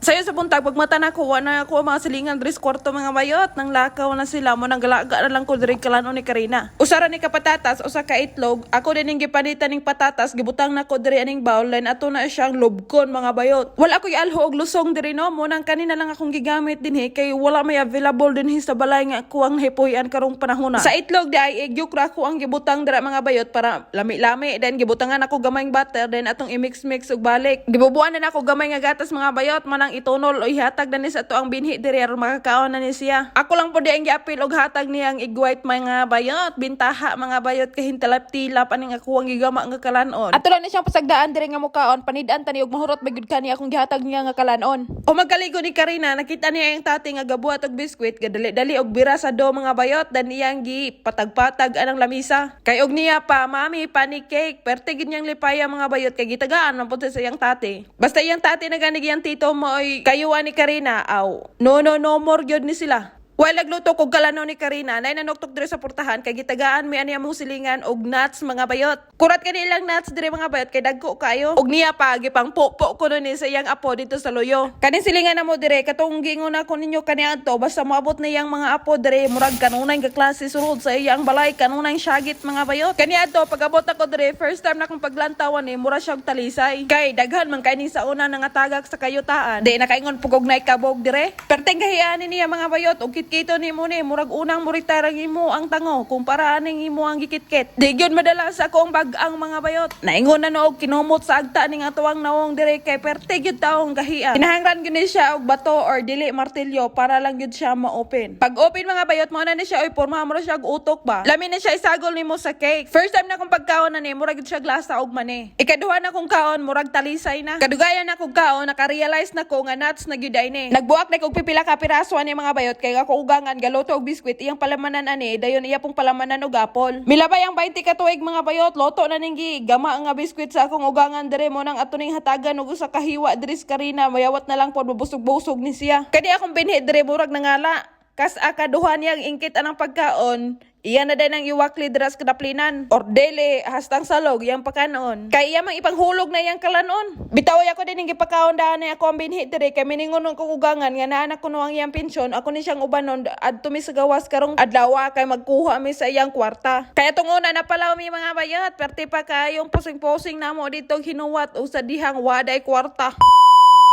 Sayo sa buntag, pagmata nako, wa na ako mga silingan diri sa kwarto, mga bayot. Nang lakaw na sila mo, nang galaga na lang ko diri kalanon ni Karina. Usa ra ni ka patatas, usa ka itlog. Ako din ning gipanitan ning patatas, gibutang nako diri aning bowl, then ato na siyang lubkon, mga bayot. Wala ko alho og lusong diri, no, mo nang kanina lang akong gigamit dinhi kay wala may available dinhi sa balay nga ako ang hipuy-an karong panahona. Sa itlog di ay egg yolk ra ako ang gibutang dira, mga bayot, para lami-lami. Then gibutangan ako gamayng butter, then atong i-mix-mix ug balik. Gibubuan na nako gamay nga gatas, mga bayot, manang itunol o ihatag na ni sa ato ang binhi diri aron makakaon na ni siya. Ako lang po di ang giapil og hatag niyang egg white, mga bayot. Bintaha, mga bayot, kay hintalap-tilap aning ako ang gigama nga kalanon. Ato lang ni siyang pasagdaan diri nga mukaon, panid-an tani og mahurot ba gyud kani akong gihatag niya nga kalanon. O magkaligo ni Karina, nakita niya ang tati nga gabuhat og biskwit, gadali-dali og bira sa do, mga bayot, dan iyang gi patagpatag anang lamisa. Kay og niya pa, "Mami, pani cake," perte gid niyang lipaya, mga bayot, kay gitagaan man pud sa iyang tati. Basta iyang tati na ganig iyang tito mo ay kayuan ni Karina, aw, no, no, no more gyud ni sila. While nagluto kog kalanon ni Karina, nay nanuktok diri sa portahan kay gitagaan mi ani among silingan og nuts, mga bayot. Kurat kani ilang nuts diri, mga bayot, kay dagko kayo. Og niya pa gipang po ko ni sa iyang apo dito sa luyo. Kaning silingan namo dire katong giingon ako ninyo kaniadto, basta moabot na iyang mga apo dire, murag kanunay nga klase sulod sa iyang balay, kanunay syagit, mga bayot. Kaniadto pag-abot ako dire, first time na akong paglantawan ni mura siya og talisay. Kay daghan man kay ni sa una nga tagak sa kayutaan. Di nakaingon pugog na ikabog dire. Perteng kahiyaan niya, mga bayot, og kitkito ni mo ni murag unang mo retire ang imo ang tango kumpara aning imo ang gikitkit. Di gyud madala sa akong bag-ang, mga bayot. Naingon na noog kinumot sa agta ning atuang nawong dire kay perte gyud taong kahia. Kinahanglan gyud ni siya og bato or dili martilyo para lang gyud siya ma-open. Pag open, mga bayot, mo na ni siya oy porma mo siya og utok ba. Lami na siya isagol nimo sa cake. First time na akong pagkaon na ni murag gyud siya glasa og mani. Ikaduha na kong kaon, murag talisay na. Kadugayan na kong kaon, naka-realize na ko nga nuts na gyud ay ni. Nagbuak na kog pipila ka piraso ani, mga bayot, kay ako ugangan galuto og biskwit, iyang palamanan ani, dayon iya pong palamanan og apple. Milabay ang 20 ka tuig, mga bayot, loto na ning gama nga biskwit sa akong ugangan dire mo nang ato ning hatagan og usa ka hiwa diri sa Karina, mayawat na lang pod mabusog-busog ni siya. Kani akong binhi dire murag nangala. Kas akaduha niyang ingkit anang pagkaon, iya na din ang iwakli dira sa kadaplinan. Or dili, hastang salog, iyang pakanon. Kay iya mang ipanghulog na iyang kalanon. Bitaway ako din ang gipakaon daan ni ako ang binhi dire kay miningon kong ugangan nga naa na kuno ang iyang pensyon. Ako ni siyang ubanon adto mi sa gawas karong adlaw kay magkuha mi sa iyang kwarta. Kaya tong una na pala mi, mga bayot, perti pa kayong posing-posing namo dito hinuwat o sa dihang waday kwarta.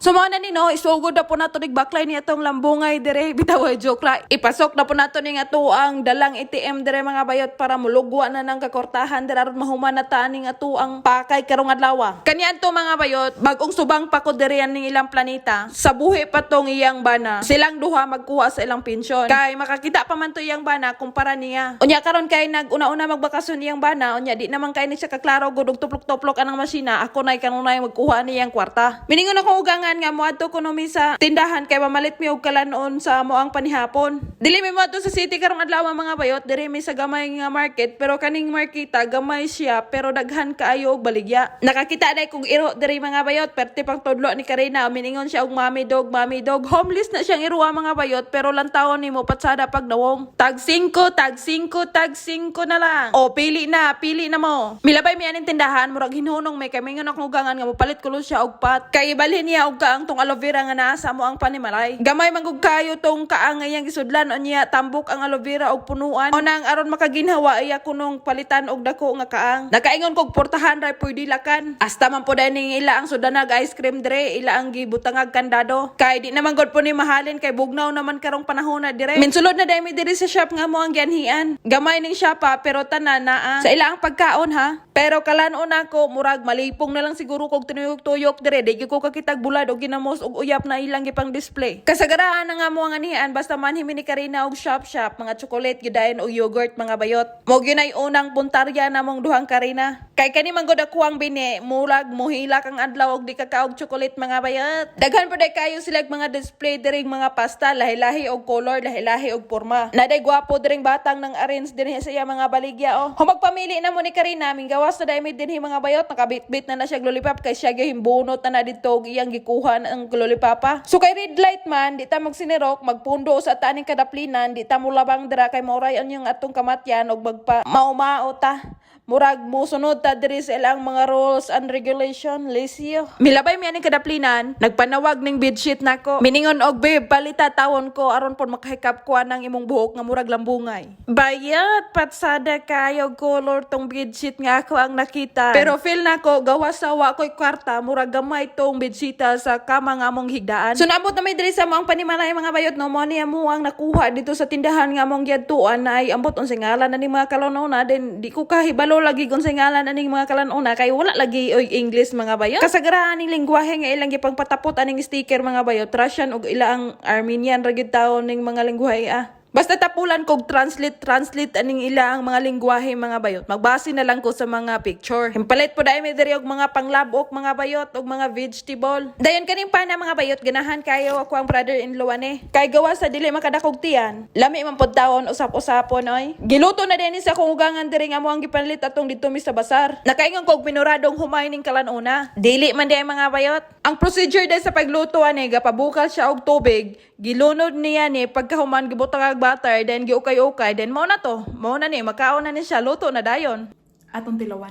So mo na ni no, isugod na po nato nig baklay ni atong lambungay dire, bitaw ay joke ra. Ipasok na po nato ning ato ang dalang ATM dire, mga bayot, para mulugwa na ng kakortahan dire aron mahuman na ta ning ato ang pakay karong adlaw. Kaniadto, mga bayot, bagong subang pa ko dire ning ilang planita. Sa buhi pa tong iyang bana. Silang duha magkuha sa ilang pensyon. Kay makakita pa man to iyang bana kumpara niya. Unya karon kay nag una-una magbakasyon iyang bana, unya di naman kay ni siya kaklaro gud og tuplok-tuplok anang masina, ako nay kanunay magkuha niyang kwarta. Miningon ako ugangan nga moadto kuno mi sa tindahan kay mamalit mi og kalanon sa moang panihapon. Dili mi moadto sa city karong adlaw, mga bayot, diri mi sa gamay nga market, pero kaning markita gamay siya pero daghan kaayo og baligya. Nakakita day kog iro diri, mga bayot, perti pang tudlo ni Karina, miningon siya og "Mami dog, mami dog." Homeless na siyang iruwa, mga bayot, pero lantawon nimo patsada pag nawong. Tag 5, tag 5, tag 5 na lang. O pili na, pili na mo. Milabay mi aning tindahan, murag hinunong may kay mingon akong ugangan nga mopalit kulo siya og pat. Kay ibalhin niya og kaang tong aloe vera nga naa sa mo ang panimalay. Gamay man gud kayo tong kaang nga iyang gisudlan, unya tambok ang aloe vera og punuan. O nang aron makaginhawa iya kunong palitan og dako nga kaang. Nakaingon kog portahan ra pwede lakan. Hasta man po ning ila ang sudanag ice cream dire, ila ang gibutangag kandado. Kay di naman gud po ni mahalin kay bugnaw naman karong panahon na dire. Minsulod na daymi diri sa shop nga mo ang gianhian. Gamay ning shop pa pero tanan naa. Sa ila ang pagkaon ha. Pero kalanon ako murag malipong na lang siguro kog tinuyok-tuyok dire, di gyud ko kakitag bulad og ginamos og uyap na ilang gipang display. Kasagaraan na nga mo ang anihan, basta manhi mi ni Karina og shop shop, mga chocolate gyud dayon og yogurt, mga bayot. Mo gyud ay unang puntarya namong duhang Karina. Kay kani man gud ako ang bini, murag muhilak ang adlaw og di ka kaog chocolate, mga bayot. Daghan pa day kayo sila mga display diring mga pasta, lahi-lahi og color, lahi-lahi og porma. Naday gwapo diring batang nang arrange dinhi sa iya mga baligya oh. Kung magpamili na mo ni Karina, minggawas na dahil may dinhi, mga bayot, nakabitbit na na siya lollipop kay siya gihimbunot na na dito og iyang gikuha ang lollipop pa. So kay red light man, di ta magsinirok, magpundo sa taning kadaplinan, di ta mo labang dira kay mauray ang atong kamatyan og magpa maumao ta. Murag mosunod ta diri sa ilang mga rules and regulation, Lisio. Milabay mi aning kadaplinan, nagpanawag ning bedsheet nako. Miningon og, "Babe, palita tawon ko aron pod makahikap ko anang imong buhok nga murag lambungay." Bayot, patsada kayo color tong bedsheet nga ako ang nakita. Pero feel nako gawas sa wa ko'y kwarta, murag gamay tong bedsheeta sa kama nga among higdaan. So naabot na may diri sa among panimalay, mga bayot, no, mo niya mo ang nakuha dito sa tindahan nga among giadtuan na ay ambot unsay ngalan na ning mga kalanona din. Di ko kahibalo lagi kung unsay ngalan aning mga kalanona kay wala lagi oy English, mga bayot. Kasagarahan ning lingwahe nga ilang gipangpatapot aning sticker, mga bayot, Russian ug ilaang Armenian ra gyud taon ning mga lingwahe ah. Basta tapulan kog translate translate aning ila ang mga lingwahe, mga bayot. Magbase na lang ko sa mga picture. Himpalit po dahil may diri og mga panglabok, mga bayot, og mga vegetable. Dayon kaning pana, mga bayot, ganahan kayo ako ang brother-in-law ane. Kay gawa sa dili makadakog tiyan. Lami man pod tawon usap-usapon oy. Giluto na din sa akong ugangan diri nga mo ang gipanlit atong didto mi sa basar. Nakaingon kog minoradong humay ning kalanuna. Dili man di, mga bayot. Ang procedure din sa pagluto ani, gapabukal siya og tubig, gilunod niya ni, pagkahuman gibutang og butter, then giukay-ukay, then mao na to. Mao na ni, makaon na ni siya, luto na dayon. Atong tilawan.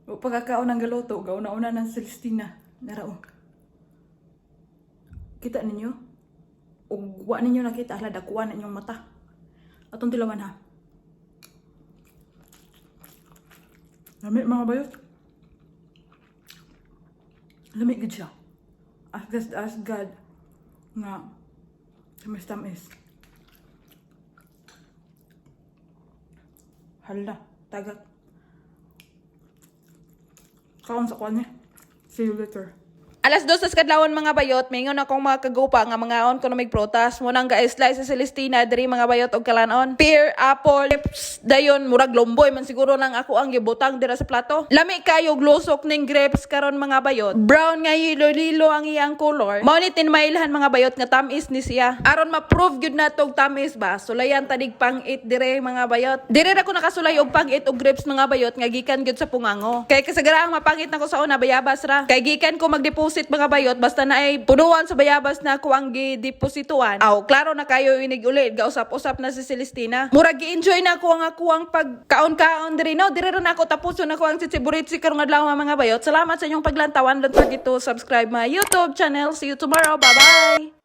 O pagkakaon ng galuto, gauna-una ng Celestina. Narao. Kita ninyo? O wa ninyo nakita, hala, dakuan na inyong mata. Atong tilawan ha. Lami, mga bayot. Lami gud siya. Ask God nga tamis-tamis. Hala, tagak. Kaon sa kuan niya. See you later. Alas 2 sa kadlawon, mga bayot, mingon akong mga kagupa nga mangaon ko na mig prutas. Munang ga-slice sa Celestina diri, mga bayot, og kalanon. Pear, apple, grapes, dayon murag lomboy man siguro nang ako ang gibutang dira sa plato. Lami kayo glusok ning grapes karon, mga bayot. Brown nga lilo ang iyang color. Mao ni tinmailhan, mga bayot, nga tamis ni siya. Aron ma-prove gyud na tog tamis ba, sulayan tanig pang-it dire, mga bayot. Dire ra ko nakasulay og pang-it og grapes, mga bayot, nga gikan gyud sa pungango. Kay kasagaraang mapangit na ko sa una, bayabas ra. Kay gikan ko mag-deposit, mga bayot, basta na ay punuan sa bayabas na ako ang gideposituan. Aw, klaro na kayo inig uli, gausap-usap na si Celestina. Murag gi-enjoy na ako ang pagkaon-kaon diri no. Dire ra na ako tapuson ako ang chichiburitsi karong adlaw, mga bayot. Salamat sa inyong paglantawan. Don't forget to subscribe my YouTube channel. See you tomorrow. Bye-bye.